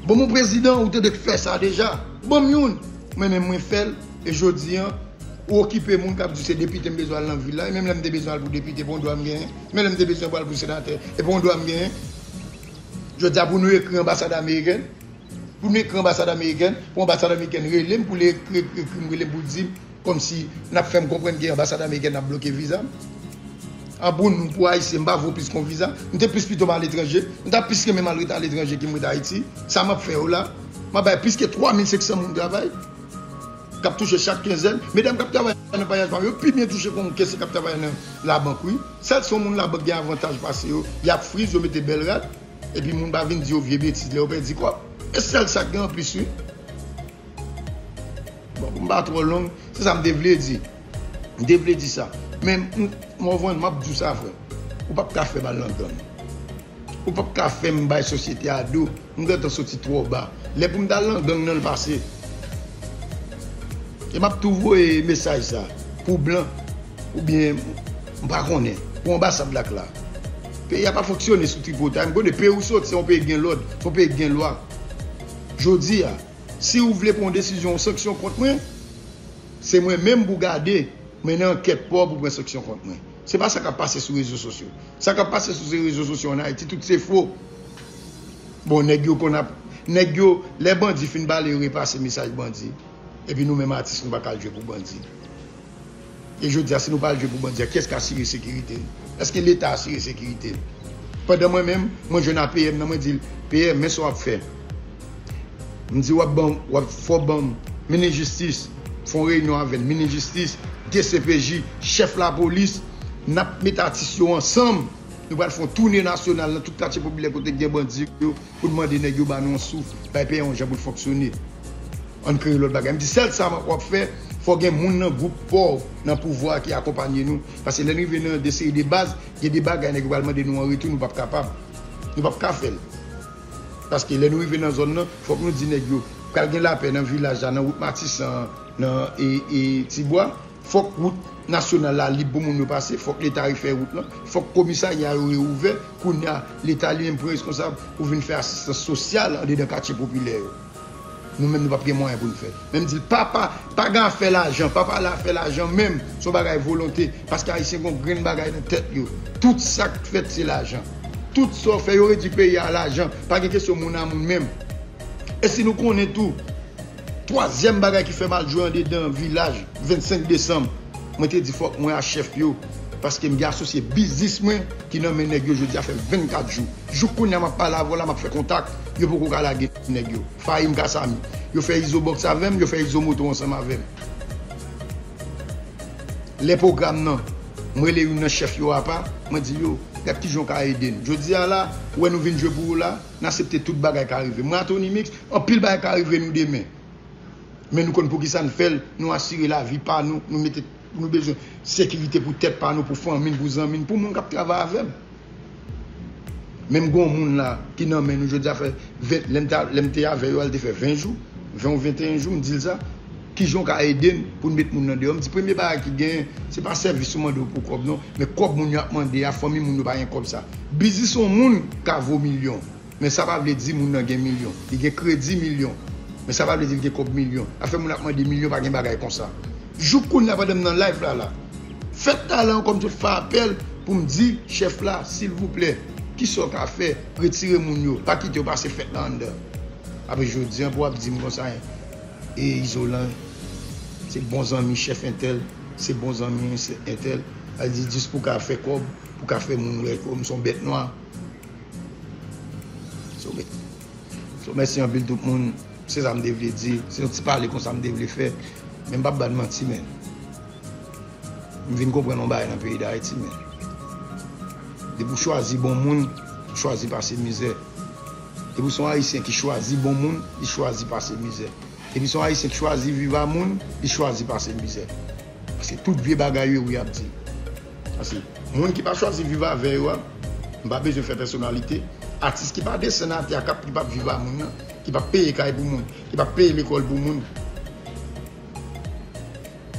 Ban m yon prezidan ou tande k fè sa deja. Ban m youn. Mwen menm mwen fè l. E jodi a, ou okipe moun k ap di se depite m bezwen al nan vil la. E menm lè m te bezwen al pou depite, pa yon dwa m genyen. Menm lè m te bezwen al pou senatè, e pa yon dwa m genyen. Jodi a pou nou ekri anbasad amerikèn. Pou nou ekri anbasad amerikèn, pou anbasad amerikèn rele m, pou li ekri, ekri, ekri m, rele m pou l di m, kòmsi n ap fè m konprann ke anbasad amerikèn ap bloke viza m. An pou nou, pou Ayisyen, m pa vo plis kon viza. M te plis pito m aletranje. M ta plis renmen m al ret aletranje ke m ret Ayiti. Sa m ap fè yo la. M ap bay plis ke twa mil senk san moun travay. K ap touche chak kenzèn. Medam k ap travay nan payaj pa yo, pi byen touche kon ke se k ap travay nan labank, wi. Sèl se yon moun labank gen avantaj pase yo, y ap friz, yo mete bèl rad. Epi moun pa vin di yo vye betiz lè yo pèdi kòb. E sèl sa k gen anplis, wi. Bon, pou m pa twò long, se sa m te vle di. M te vle di sa. Men, m, Morvan, m ap di w sa, frè. Ou p ap ka fè m al nan gang. Ou p ap ka fè m bay sosyete a do. M gentan soti twò ba. Lè pou m t al nan gang nan, l pase. E m ap tou voye mesaj sa pou blan, oubyen, m pa konnen, pou anbasad la k la. Peyi a pa fonksyone sou tripotay. M konnen peyi ou soti, se yon peyi k gen lòd, se yon peyi k gen lwa. Jodi a, si ou vle pran yon desizyon, yon sanksyon kont mwen, se mwen menm pou gade, mennen ankèt pa w pou pran sanksyon kont mwen. Se pa sa k ap pase sou rezo sosyo. Sa k ap pase sou se rezo sosyo ann Ayiti, tout se fo. Bon, nèg yo konn ap, nèg yo, lè bandi fin pale, yo repase mesaj bandi. Epi nou menm atis, nou pa ka al jwe pou bandi. E jodi a, si nou pa al jwe pou bandi a, kiyès k asire sekirite n? Èske Leta asire sekirite n? Pandan mwen menm, mwen jwenn A P M nan, mwen di l, P M, men sa w ap fè. M di, w ap ban, w ap fò ban m minis jistis, fè yon reyinyon avè l, minis jistis, D C P J, chèf lapolis, n ap met atis yo ansanm. Nou pral fè yon toune nasyonal nan tout katye popilè kote k gen bandi yo, pou n mande nèg yo ba nou yon souf, bay peyi a yon jan pou l fonksyone. Ann kreye lòt bagay. M di sèl sa w ap fè, fò gen moun nan gwoup pa w nan pouvwa a ki akonpanye nou. Paske lè n rive nan de seri de baz, gen de bagay nèg yo pral mande nou an retou, nou p ap kapab. Nou p ap ka fè l. Paske lè nou rive nan zòn nan, fòk nou di nèg yo, pral gen lapè nan vilaj la, nan wout Matisan an, nan, e, e, Tibwa. Fòk wout nasyonal la lib pou moun yo pase, fòk Leta refè wout lan, fòk komisarya yo reouvè. Kounye a, Leta li menm pran reskonsab pou vin fè asistans sosyal andedan katye popilè yo. Nou menm nou p ap gen mwayen pou n fè. Men m di l, papa, pa gen afè lajan, papa la afè lajan menm, se yon bagay volonte, paske Ayisyen gen yon grenn bagay nan tèt yo. Tout sa k fèt se lajan. Tout sa w fè, yo redui peyi a a lajan. Pa gen kesyon moun a moun menm. E si nou konnen tou, twazyèm bagay ki fè m al jwe andedan vilaj vennsenk desanm, mwen te di fòk mwen a chèf yo, paske m gen asosye biznis mwen ki nan men nèg yo jodi a fè vennkat jou. Jouk kounye a m ap pale avè w la, m ap fè kontak, yo poko ka lage nèg yo. Fahim Kasami. Yo fè Izo Box avè m, yo fè Izo Moto ansanm avè m. Lè pwogram nan, m rele youn nan chèf yo apa, mwen di yo, gad kijan w ka ede n. Jodi a la, ou wè nou vin jwe pou ou la, n aksepte tout bagay ka rive. Mwen a Tony Mix, anpil bagay ka rive nou demen. Men nou konn poukisa n fè l, nou asire lavi pa nou, nou mete, nou bezwen sekirite pou tèt pa nou, pou fanmi n, pou zanmi n, pou moun k ap travay avè m. Menm gen yon moun la ki nan men nou jodi a fè ven, lè m te, lè m te avè yo a, l te fè ven jou, ven ou venteyen jou, m di l sa. Kijan w ka ede n pou n met moun nan deyò? M di, premye bagay ki genyen, se pa sèvis ou mande yo pou kòb non, men kòb moun yo ap mande a, fanmi moun yo pa gen kòb sa. Biznis yon moun ka vo milyon. Men sa pa vle di moun nan gen milyon. Li gen kredi milyon. Men sa pa vle di l gen kòb milyon. Afè moun ap mande milyon pa gen bagay konsa. Jouk kounye a pandan m nan live la la. Fèt la la ankò m sot fè apèl pou m di chèf la, silvouplè, kisa w ka fè, retire moun yo, pa kite yo pase fèt la anndan. Apre jodi a pou w ap di m konsa, e Izolan, se bon zanmi chèf entèl, se bon zanmi entèl. Al di jis pou ka fè kòb, pou ka fè moun wè kòm m se yon bèt nwa. So, mè- so, mèsi anpil tout moun. Se sa m te vle di. Se yon ti pale konsa m te vle fè. Men m p ap ba n manti, men. M vin konprann yon bagay nan peyi Dayiti, men. Depi w chwazi bon moun, w chwazi pase mizè. Depi w se yon Ayisyen ki chwazi bon moun, li chwazi pase mizè. Depi w se yon Ayisyen ki chwazi viv a moun, li chwazi pase mizè. Paske tout vye bagay yo wi y ap di. Paske moun ki pa chwazi viv avè yo a, m pa bezwen fè pèsonalite, atis ki pa desann atè a, k ap, ki p ap viv a moun nan, ki p ap peye kay pou moun, ki p ap peye lekòl pou moun,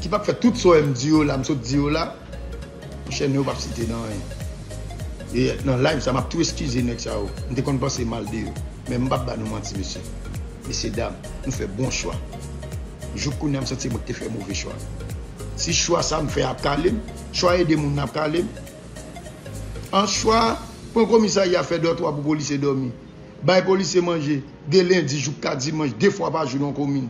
ki p ap fè tout sa w wè m di yo la, m sot di yo la, monchè, non yo p ap site nan anyen. E nan live sa, m ap tou eskize nèg sa yo. M te konn panse mal de yo. Men m p ap ba nou manti, mesye. Mesye dam, nou fè bon chwa. Jouk kounye a, m santi mwen ki te fè move chwa. Si chwa sa m fè ap kale m, chwa ede moun nan ap kale m. An chwa, pran komisarya fè dòtwa pou polisye dòmi. Bay polisye manje, de lendi jouka dimanch, de fwa pa jou nan komin.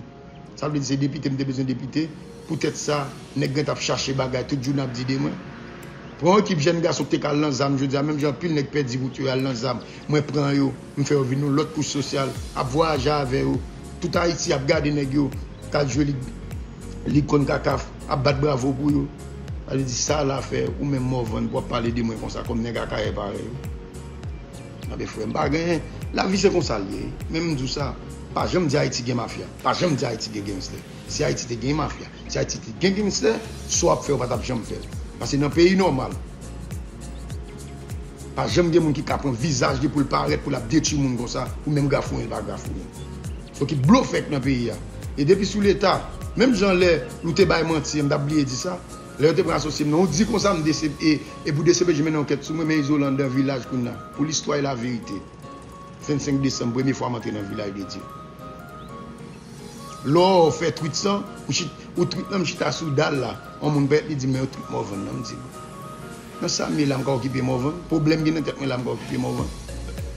Sa vle di se depite m te bezwen depite. Poutèt sa, nèg gen t ap chache bagay, tout jou n ap di de mwen. Pran yon ekip jèn gason ki te ka al nan zam jodi a, menm jan anpil nèg pèdi wout yo, y al nan zam. Mwen pran yo, m fè yo vin yon lòt kouch sosyal, ap vwayaje avè yo. Tout Ayiti ap gade nèg yo, k al jwe lig, lig konn kakaf, ap bat bravo pou yo. Sa vle di sa la fè, ou menm Morvan, pou w ap pale de mwen konsa, kòm nèg Akayè parèy ou. Anben frè, m pa genyen. Lavi se konsa l ye. Men m di w sa, pa janm di Ayiti gen mafya. Pa janm di Ayiti gen gangstè. Si Ayiti te gen mafya, si Ayiti te gen gangstè, sa w ap fè yo pa t ap janm fè l. Paske nan peyi nòmal, pa janm gen moun ki ka pran vizaj li pou l parèt, pou l ap detwi moun konsa, ou menm grafouyen l pa grafouyen. So ki blofè k nan peyi a. E depi sou Leta, menm jan lè nou te bay manti, m t ap bliye di sa, lè yo te pran asosye m nan, ou di konsa m D C, e, e pou D C P J mennen ankèt sou mwen, men Izolan anndan vilaj kounye a. Pou listwa e laverite. Vennsenk desanm, premye fwa m antre nan vilaj de Dye. Lè w fè twit sa, ou chit-, ou twit nan m chita sou dal la. Yon moun parèt li di m, men yo twit Morvan nan, m di, nan sa m ye la m ka okipe Morvan? Pwoblèm gen nan tèt mwen la m ka okipe Morvan?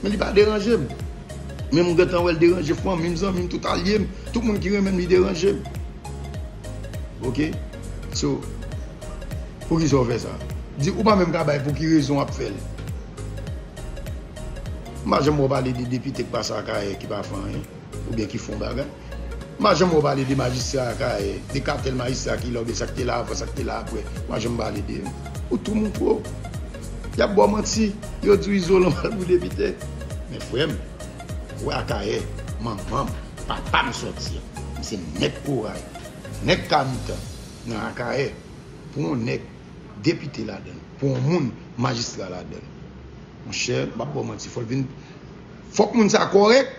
Men li pa deranje m. Men m gentan wè l deranje fanmi m, zanmi m, tout alye m, tout moun ki renmen m, li deranje m. Oke? So, poukisa w fè sa? Di ou pa menm ka bay pou ki rezon w ap fè l. M pa janm wè w pale de depite k pase Akayè ki pa fè anyen, oubyen ki fè yon bagay. M pa janm wè w pale de majistra Akayè, de katèl majistra ki la, oubyen sa k te la avan, sa k te la apre. M pa janm pale de yo. Ou tou moutre w. Y ap ba w manti, yo di w Izolan pral pou depite. Men frè m, ou wè Akayè, manman m, papa m sòti. M se nèg Koray, nèg Kamitan, nan Akayè. Pou yon nèg depite ladan l, pou yon moun majistra ladan l. Monchè, m p ap ba w manti, fò l vin, fòk moun sa kòrèk,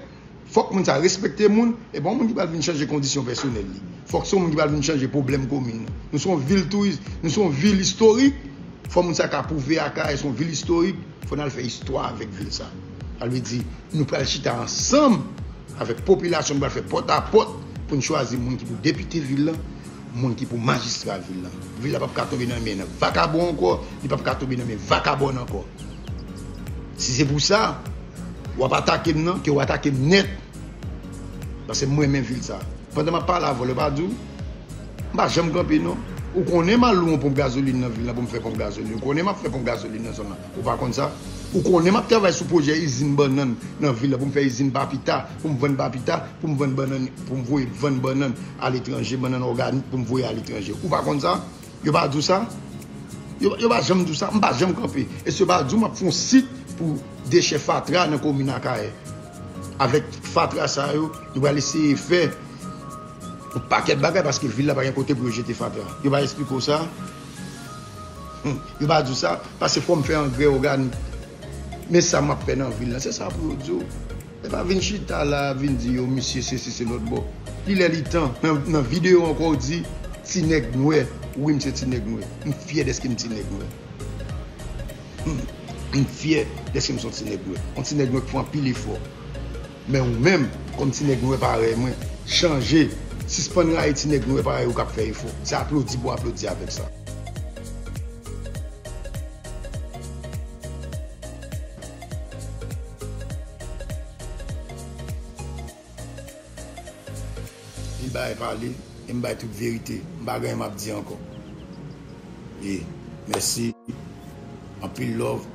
Fòk moun sa respekte moun, e pa yon moun ki pral vin chanje kondisyon pèsonèl li. Fòk se yon moun ki pral vin chanje pwoblèm komin nan. Nou se yon vil touris, nou se yon vil istorik. Fò moun sa ka pwouve Akayè se yon vil istorik. Fò n al fè istwa avèk vil sa. Sa vle di, nou pral chita ansanm avèk popilasyon, nou pral fè pòt a pòt pou n chwazi moun ki pou depite vil lan, moun ki pou majistra vil lan. Vil la p ap ka tonbe nan men vakabon ankò, li p ap ka tonbe nan men vakabòn ankò. Si se pou sa, w ap atake m nan, ke w atake m nèt. Paske m renmen vil sa. Pandan m ap pale avè w, yo pa di w, m pa janm kanpe non. Ou konnen m al lwe yon ponp gazolin nan vil lan pou m fè ponp gazolin. Ou konnen m ap fè ponp gazolin nan zòn nan. Ou pa konn sa? Ou konnen m ap travay sou pwojè izin bannann nan vil la pou m fè izin papita, pou m vann papita, pou m vann bannann, pou m voye vann bannann aletranje, bannann òganik pou m voye aletranje. Ou pa konn sa? Yo pa di w sa? Yo, yo pa janm di w sa? M pa janm kanpe. Èske yo pa di w m ap fè yon sit pou dechè fatra nan komin Akayè? Avèk fatra sa yo, nou pral eseye fè yon pakèt bagay paske vil la pa gen kote pou yo jete fatra. Yo pa eksplike w sa? Hmm. Yo pa di w sa? Paske fò m fè angrè òganik. Men sa m ap fè nan vil lan, se sa pou yo di w. E pa vin chita la, vin di yo, misye, sesi, se lòt bò. Li lè li tan. Nan, nan videyo ankò, w di, ti nèg nwè. Wi, m se ti nèg nwè. M fyè dèske m ti nèg nwè. Hmm. M fyè dèske m se yon ti nèg nwè. Yon ti nèg nwè ki fè anpil efò. Men ou menm, kòm ti nèg nwè parèy mwen, chanje. Sispann rayi ti nèg nwè parèy ou k ap fè efò. Se aplodi pou aplodi avèk sa. Li bay pale, e m bay tout verite. M pa gen anyen m ap di ankò. Ye, mèsi. Anpil love.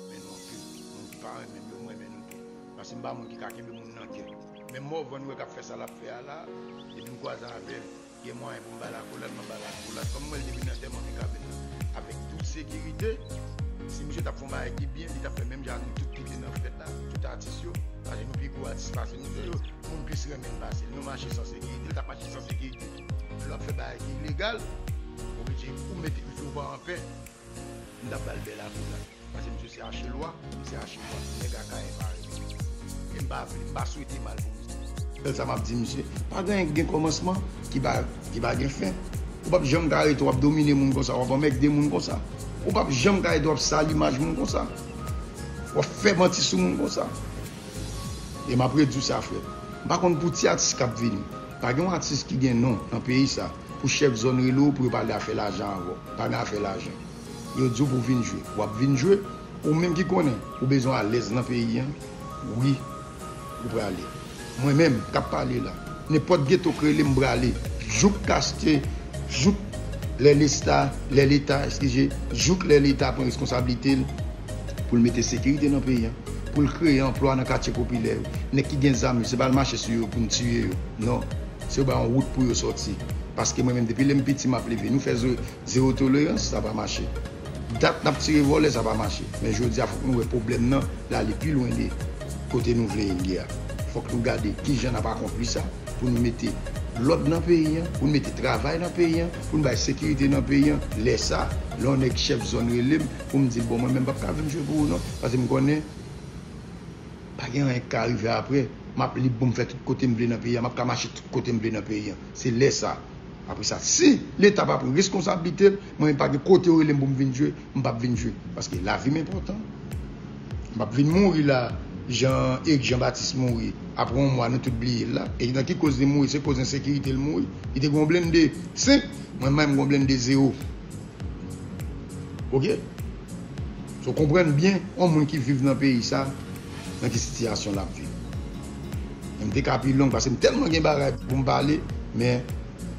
Men nou anpil. Moun ki pa renmen m yo, m renmen nou tou. Paske m pa moun ki ka kenbe moun nan kè. Menm Morvan nou wè k ap fè sa l ap fè a la, depi m kwaze avè l, gen mwayen pou m ba l akolad, m ap ba l akolad. Kòm m wè l depi nan tèman vin ka vin nan. Avèk tout sekirite, si misye t ap fè yon bagay ki byen, li t ap fè menm jan nou tout ki te nan fèt la, tout atis yo, paske nou pi gwo atis pase misye yo, moun plis renmen l pase l. Nou mache san sekirite, li t ap mache san sekirite. Lè w ap fè bagay ki ilegal, oblije ou mete, ou fè w pa anpè. M t ap ba l bèl akolad. Paske misye se Achelwa, m se Achelwa. Nèg Akayè parèy. E m pa vle, m pa swete mal pou misye. Sèl sa m ap di misye, pa gen anyen ki gen kòmansman, ki pa, ki pa gen fen. Ou p ap janm ka rete w ap domine moun konsa, w ap anmègde moun konsa. Ou p ap janm ka rete w ap sal imaj moun konsa. W ap fè manti sou moun konsa. E m ap redi w sa, frè. M pa konn pou ti atis k ap vini. Pa gen yon atis ki gen non nan peyi sa, pou chèf zòn rele w pou yo pale afè lajan avè w. Pa gen afè lajan. Yo di w pou w vin jwe. W ap vin jwe. Ou menm ki konnen ou bezwen alèz nan peyi an, wi, ou prale. Mwen menm k ap pale la, nenpòt geto k rele m prale. Jouk kaste, jouk lè lesta, lè leta, eskize, jouk lè leta pran reskonsablite l pou l mete sekirite nan peyi an, pou l kreye anplwa nan katye popilè yo. Nèg ki gen zam yo, se pa al mache sou yo pou n tiye yo. Non. Se yo bay yon wout pou yo sòti. Paske mwen menm, depi lè m piti, m ap leve. Nou fè zo-, zewo tolerans, sa pa mache. Dat n ap tire vòlè, sa pa mache. Men jodi a, fòk nou wè pwoblèm nan, l ale pi lwen de kote nou vle l ye a. Fòk nou gade kijan n ap akonpli sa, pou nou mete lòd nan peyi an, pou nou mete travay nan peyi an, pou nou bay sekirite nan peyi an. Lè sa, lè yon nèg chèf zòn rele m, pou m di l, bon, mwen menm, m p ap ka vin jwe pou ou non, paske m konnen pa gen anyen k ka rive apre. M ap lib pou m fè tout kote m vle nan peyi a. M ap ka mache tout kote m vle nan peyi a. Se lè sa. Apre sa, si Leta pa pran reskonsablite l, mwen menm pa gen kote yo rele m pou m vin jwe, m p ap vin jwe. Paske lavi m enpòtan. M p ap vin mouri la, jan Eric Jean Baptiste mouri. Apre yon mwa, nou tout bliye l la. E nan ki koz li mouri? Se koz ensekirite l mouri. Li te gen yon blende senk, mwen menm m gen yon blende zewo. Oke? So, konprann byen, yon moun ki viv nan peyi sa, nan ki sitiyasyon l ap viv. Men m te ka pi long, paske m tèlman gen bagay pou m pale, men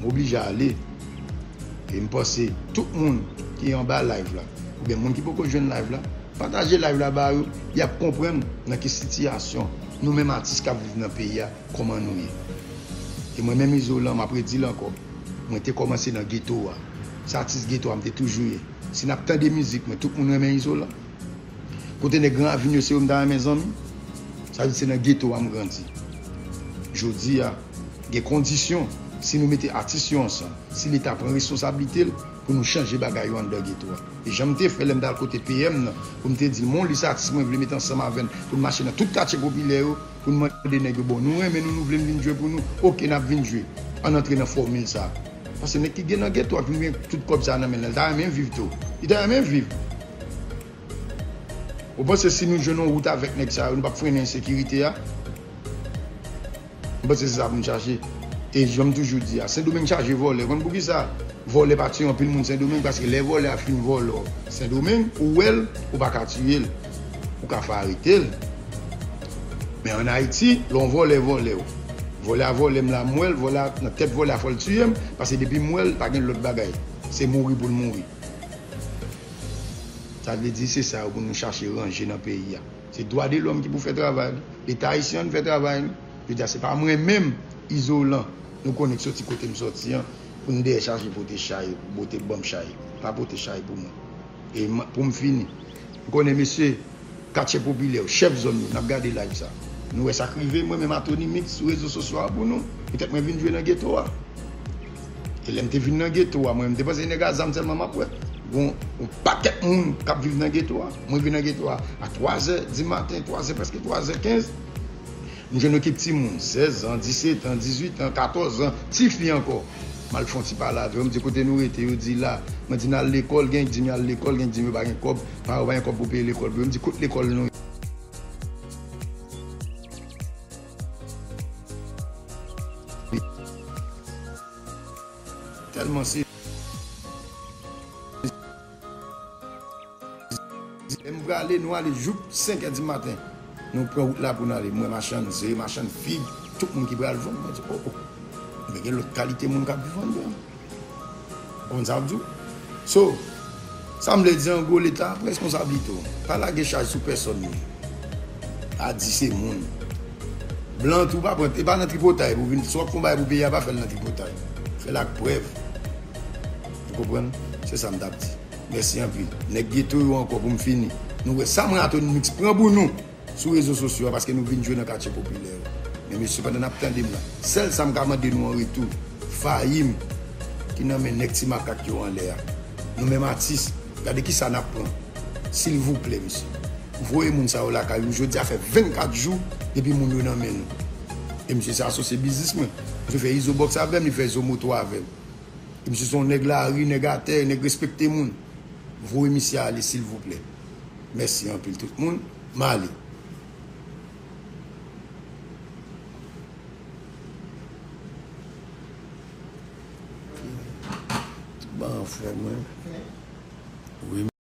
m oblije ale. E m panse tout moun ki anba live la, oubyen moun ki poko jwenn live la, pataje live la ba yo, y ap konprann nan ki sitiyasyon nou menm atis k ap viv nan peyi a, kòman nou ye. E mwen menm Izolan, m ap redi l ankò, mwen te kòmanse nan geto a. Se atis geto a m te toujou ye. Si n ap tande mizik mwen, tout moun renmen Izolan. Kote nèg Gran Ravin yo, se yo m ta renmen zanmi. Sa vle di se nan geto a m grandi. Jodi a, gen kondisyon, si nou mete atis yo ansanm, si Leta pran responsablite l, pou nou chanje bagay yo anndan geto a. E jan m te fè lè m t al kote P M nan, pou m te di l, "Mon lis atis mwen vle met ansanm avè n, pou n mache nan tout katye popilè yo, pou n mande nèg yo, bon, nou renmen nou, nou vle n vin jwe pou nou, oke, n ap vin jwe. Ann antre nan fòmil sa a." Paske nèg ki gen nan geto a, ki gen tout kòb sa a nan men l, li ta renmen viv tou. Li ta renmen viv. Ou panse si nou jwenn yon wout avèk nèg sa yo, nou p ap frennen ensekirite a? M panse se sa pou n chache. E jan m toujou di a, Sendomeng chaje vòlè. Konn poukisa? Vòlè pa tiye anpil moun Sendomeng, paske lè vòlè a fin vòlè w Sendomeng, ou wè l, ou pa ka tiye l. Ou ka fè arete l. Men ann Ayiti, lè yon vòlè vòlè w, vòlè a vòlè m la, m wè l, vòlè a, nan tèt vòlè a, fò l tiye m, paske depi m wè l, pa gen lòt bagay. Se mouri pou l mouri. Sa vle di se sa yo pou nou chache ranje nan peyi a. Se dwa de lòm ki pou fè travay li. Leta ayisyen an fè travay li. Jodi a, se pa mwen menm, Izolan, nou konnen k soti kote m soti an, pou n dèyè chache pote chay, pote ban m chay. Pa pote chay pou mwen. E m- pou m fini, m konnen mesye katye popilè yo, chèf zòn yo, n ap gade live sa. Nou wè sa k rive mwen menm a Tony Mix sou rezo sosyo a pou nou. Poutèt mwen vin jwe nan geto a. E lè m te vin nan geto a, mwen, m te panse nèg a zam sèlman m ap wè. Gon yon pakèt moun k ap viv nan geto a. Mwen vin nan geto a a twazè di maten, twazè, prèske twazè kenz. M jwenn yon ekip timoun, sèz an, disèt an, dizuit an, katòz an, tifi ankò. M al fè yon ti pale avè yo, m di, "Kote nou rete?" Yo di, "La." Mwen di, "N al lekòl." Gen k di m y al lekòl, gen k di m yo pa gen kòb, paran yo pa gen kòb pou peye lekòl pou yo. M di, "Kot lekòl nou ye?" Tèlman se Lè m prale, nou ale jouk senkè di maten. Nou pran wout la pou n ale. M wè machann ze, machann fig, tout moun ki pral vann. Mwen di, "Oh, oh. Men gen lòt kalite moun k ap viv anndan." Ou konn sa m ap di w? So, sa m vle di, an gwo, Leta, pran responsablite w. Pa lage chaj sou pèsòn li. Pa di se moun. Blan tou pa pran, e pa nan tripotay pou vin, si w ap fè yon bagay pou peyi a, pa fè l nan tripotay. Fè l ak prèv. Ou konprann? Se sa m t ap di. Mèsi anpil. Nèg geto yo ankò pou m fini. Nou wè sa mwen a Tony Mix pran pou nou sou rezo sosyo a paske nou vin jwe nan katye popilè yo. Men mesye, pandan n ap tande m la, sèl sa m ka mande nou an retou, Fayim ki nan men nèg ti makak yo anlè a. Nou menm atis, gade kisa n ap pran. Silvouplè, mesye. Voye moun sa yo lakay yo. Jodi a fè vennkat jou depi moun yo nan men nou. E mesye se asosye biznis mwen. Misye fè Izo Box avè m, li fè Izo Moto avè m. E misye se yon nèg lari, nèg atè, nèg respekte moun. Voye misye ale, silvouplè. Mèsi anpil tout moun. M ale. Bon, frè mwen. Wi.